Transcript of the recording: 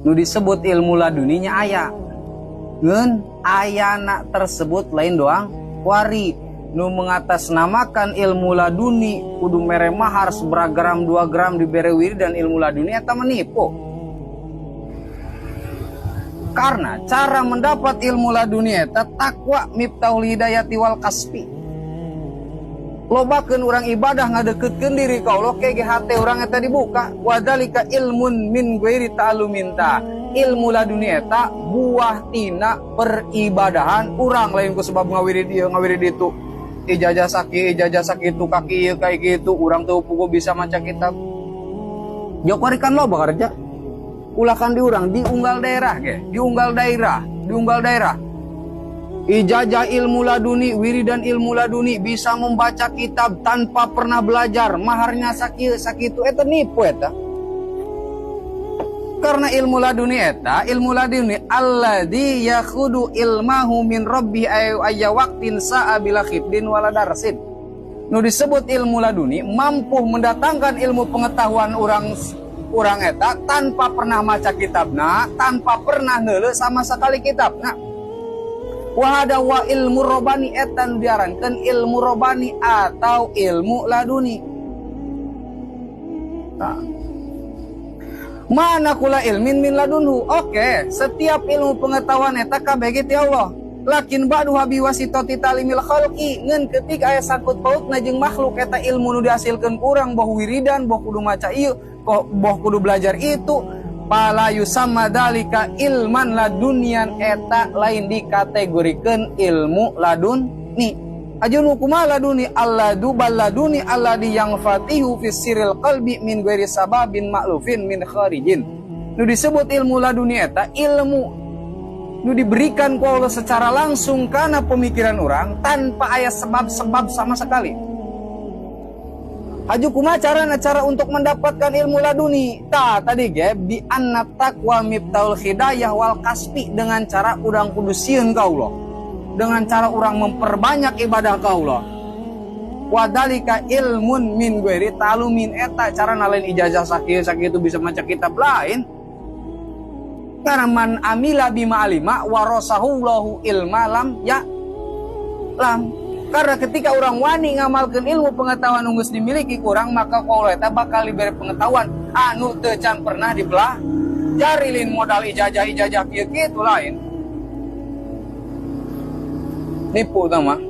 Nu disebut ilmu laduninya aya. Ngeun ayana tersebut lain doang wari nu mengatasnamakan ilmu laduni kudu mere mahar seberapa gram, 2 gram, dibere wiridan ilmu laduni, eta menipu. Karena cara mendapat ilmu laduni eta takwa miftahul hidayati wal kasbi. Lobakeun urang ibadah, ngadeketkeun diri ka Allah, ke hate urang eta dibuka. Wadzalika ilmun min ghairi ta'allumin. Ta ilmu laduni eta buah tina peribadahan urang, lain ku sebab ngawirid ieu, ngawirid itu, ijazah saki, ijazah sakitu, kaki ieu, kayak gitu. Urang tuh pugu bisa maca kitab jokorikan, loba kerja ulakan di urang, di unggal daerah ge, di unggal daerah, di unggal daerah ijazah ilmu laduni, wiridan ilmu laduni, bisa membaca kitab tanpa pernah belajar, maharnya sakieu sakitu, eta nipu eta. Karena ilmu laduni eta ilmu laduni alladzi yakhudu ilmahu min rabbi ayya waqtin sa'a bila khibdin wala darsin. Nu disebut ilmu laduni mampu mendatangkan ilmu pengetahuan orang orang eta tanpa pernah maca kitabna, tanpa pernah neuleu sama sekali kitabna. Wahada wa ilmu robani, eta nu diarankeun ilmu robani atau ilmu laduni. Nah. Mana kula ilmin min ladunhu. Oke, setiap ilmu pengetahuan eta kabeh ti Allah. Lakin ba'du bi wasitati talimil khalqi, ngan ketika aya sangkut pautna jeung makhluk, eta ilmu nu dihasilkeun kurang, boh wiridan, boh kudu maca ieu, boh kudu belajar itu, fala yusamma dalika ilman ladunian, eta lain dikategorikeun ilmu laduni. Ajun kumaha laduni? Alladu balladuni alladhi yang fatihu fi siril qalbi min ghairi sababin ma'lufin min kharijin. Nu disebut ilmu laduni eta ilmu nu diberikan ku Allah secara langsung karena pemikiran orang tanpa aya sebab-sebab sama sekali. Haju kumaha cara cara untuk mendapatkan ilmu laduni? Ta tadi ge bi anna taqwa miftahul hidayah wal kasbi, dengan cara urang kudu sieun ka Allah. Dengan cara orang memperbanyak ibadah ka Allah. Wadalika ilmun min ghairi ta'alumin, eta cara lain ijazah sakieu sakieu itu, bisa maca kitab lain. Karena man amila bima alima warasahullahu ilma lam ya lam. Karena ketika orang wani ngamalkan ilmu pengetahuan geus dimiliki kurang, maka ku Allah eta bakal diberi pengetahuan anu teu can pernah dipelajari, lain modal ijazah-ijazah kieu kitu, lain. Nipu tah mah.